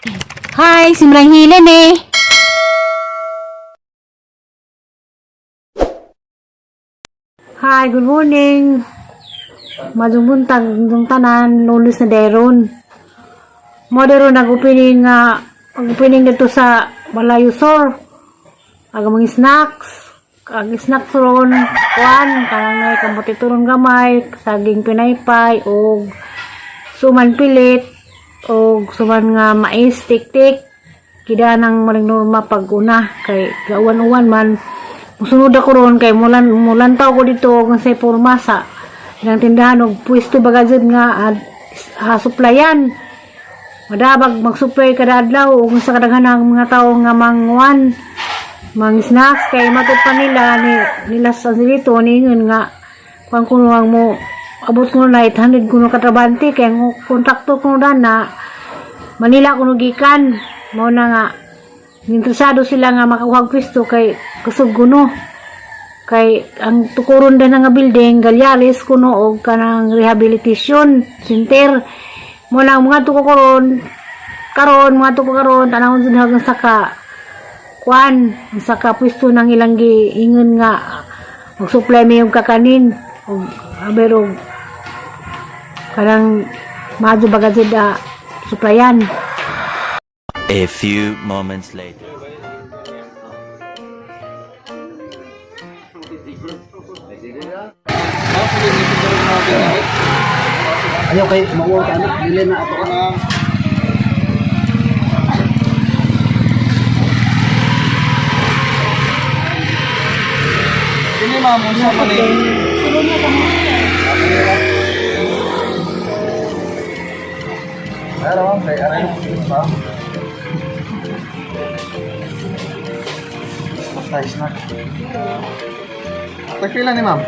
Hi, Simrang Hilen eh. Hi, good morning. Maayong buntag yung tanan, Lunes na deron. Mo deron nag-opening nga opening dito sa Malayusor. Ang mga snacks, ang snacks ron, kuan, kanang ngay kamote turon gamay, saging pinaypay og suman pilit og suman nga mais tik-tik. Kida nang maring norma pag una kay gauwan-uwan man. Musunod ako ron kay mulan mulantaw ko dito og sa porma sa ilang tindahan og pwesto baga jud nga supplyan. Madabag mag-supply kada adlaw ug sa kadaghanang mga tawo nga manguan mang snacks kay matod pa nila ni nila sa dito ningon nga kuan kuno ang mo abot kuno na 800 kuno katrabante kay ang kontrakto kuno dana Manila kuno gikan. Mao na nga interesado sila nga makakuha og pwesto kay kusog kuno kay ang tukuron din nga building Galyales kuno og kanang rehabilitation center. Mo na ang mga tuko karon karon mga tuko karon tanawon jud hanggang sa ka kuan sa ka pwesto nang ilang giingon nga mag-supply mi yung kakanin og aber og kanang maadyo baga jud supplyan. A few moments later. Ayaw kay mauwaw ka anak, dili na ato ka. Kini ma'am, unsa man ni? Pero ma'am, kay aray mo pa. Basta snack. Tagpila ni ma'am?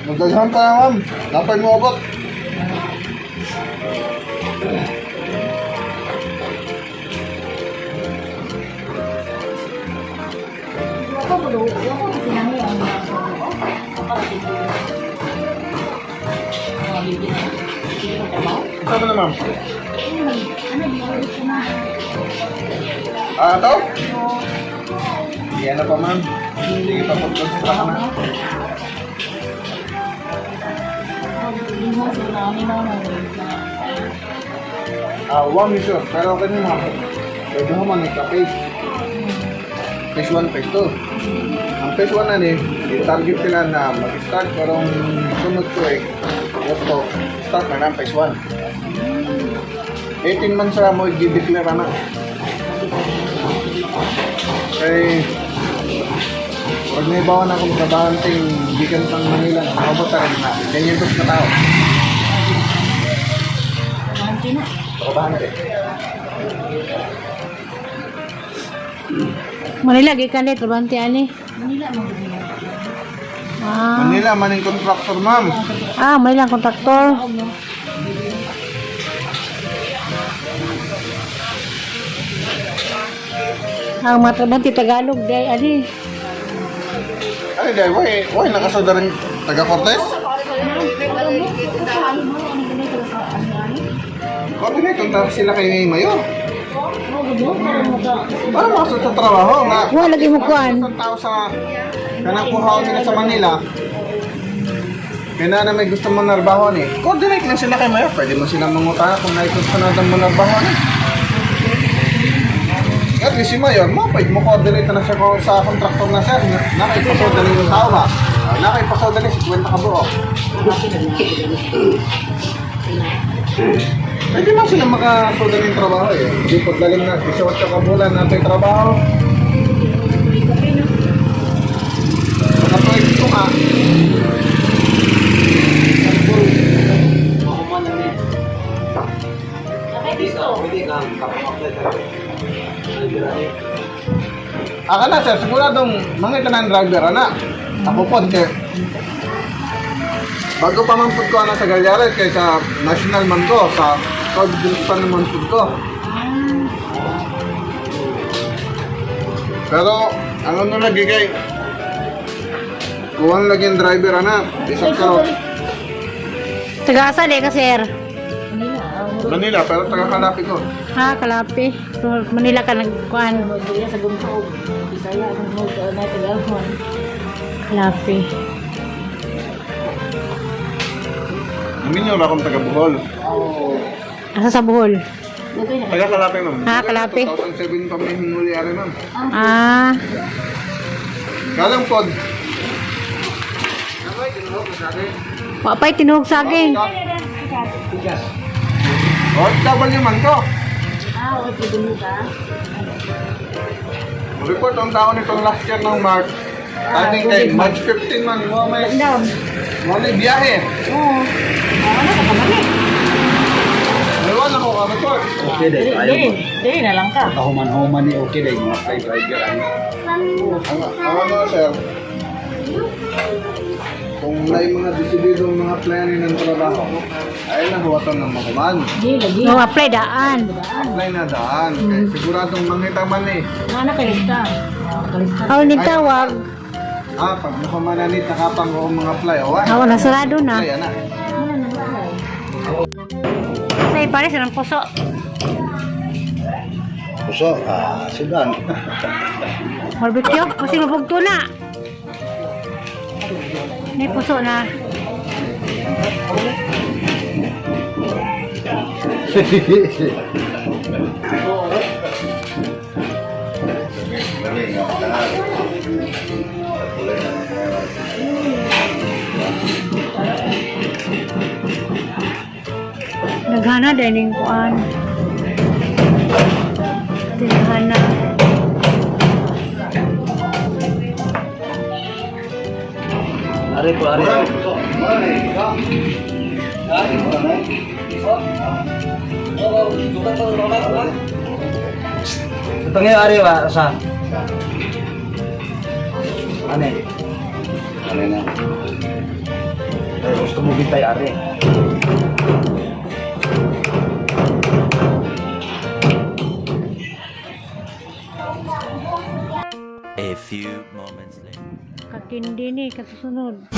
Magdaghan pa na ma'am. Napay mo abot. Saan na ma'am? Ah, ito? Yan na pa ma'am. Sige pa pag-construct na. Ah, one sure. Pero okay na ma'am. Pwede mo man ika-phase. Phase 1, phase 2. Ang phase 1 na ni, i-target sila na mag-start karong sunod ko eh. Gusto, start na ng phase 1. 18 months ra mo i-declare na. Kay, pag may bawan akong trabahanteng gikan pang Manila, nakabot rin na. Ganyan to sa tao. Trabahante. Manila gikan ni trabante ani. Ah, Manila, maning contractor, ma'am. ah Manila ang kontraktor. Ang mga trabante Tagalog day ani. Ay, dahil, why, nakasada rin taga Cortez? Coordinate ang tao sila kay Mayor. Para makasod sa trabaho, nga. Wa lagi mo kuan. Ang tao sa kanang kuhaon nila sa Manila. Kaya na may gusto mo narbaho ni. Coordinate lang sila kay Mayor. Pwede mo sila mangutana kung naikot ka na mo narbaho ni. At least si Mayor, mo pwede mo coordinate na siya sa contractor na sir. Nakaipasoda na yung tao ba? Nakaipasoda na 50 ka buo. Pwede man sila makasoda ng trabaho eh. Hindi paglalim na, 18 ka bulan natin trabaho. Nakaproyekto ka. Pwede ka, kapag-apply ka. Aka na sir, siguradong mga tanan driver ana. Ako po kay bago pa man pud ko ana sa Galyares kay sa national man ko sa Code pa naman pud ko. Pero ang ano lagi kay kuwang lagi ang driver ana, isang ka Taga-asa di ka, sir? Manila pero taga Kalapi ko. Ha, Kalapi. So, Manila ka nagkuan. Kalapi. Naminyo ra akong taga Bohol. Asa sa Bohol? Taga Kalapi, ma'am. Ah, Kalapi. 2007 pa may hinguli ari, ma'am. Ah, Galang pod. wa pa'y tinuog saging. OFW man ko. Report ang tao nitong last year ng March. Ating kay March 15 man mo may biyahe. Oo. Ano ako ka report. Okay dai ayaw mo. Dili na lang ka. Kahuman-human ni okay dai mga fly driver ani. Ang ano sir, kung may mga desididong mga plano ng trabaho, ay nahuwatan ng makuman. No, apply daan. Apply na daan. Kaya siguradong mangita man eh. Aw, nitawag. Ah, pag nakumanan ni nakapang ko mga apply. O, ah. Aw, nasarado na. Apply, ana. Sa ipares ng puso. Puso, sudan. Barbecue? Kasi mabugto na. May puso na. Naghana dining kuan. Tinghana. Are po, are. Ito ngayon, are ba? Sa? Ane? Ane na. Ay, gusto mo bintay, are. A few moments later. Kakindi ni kasusunod.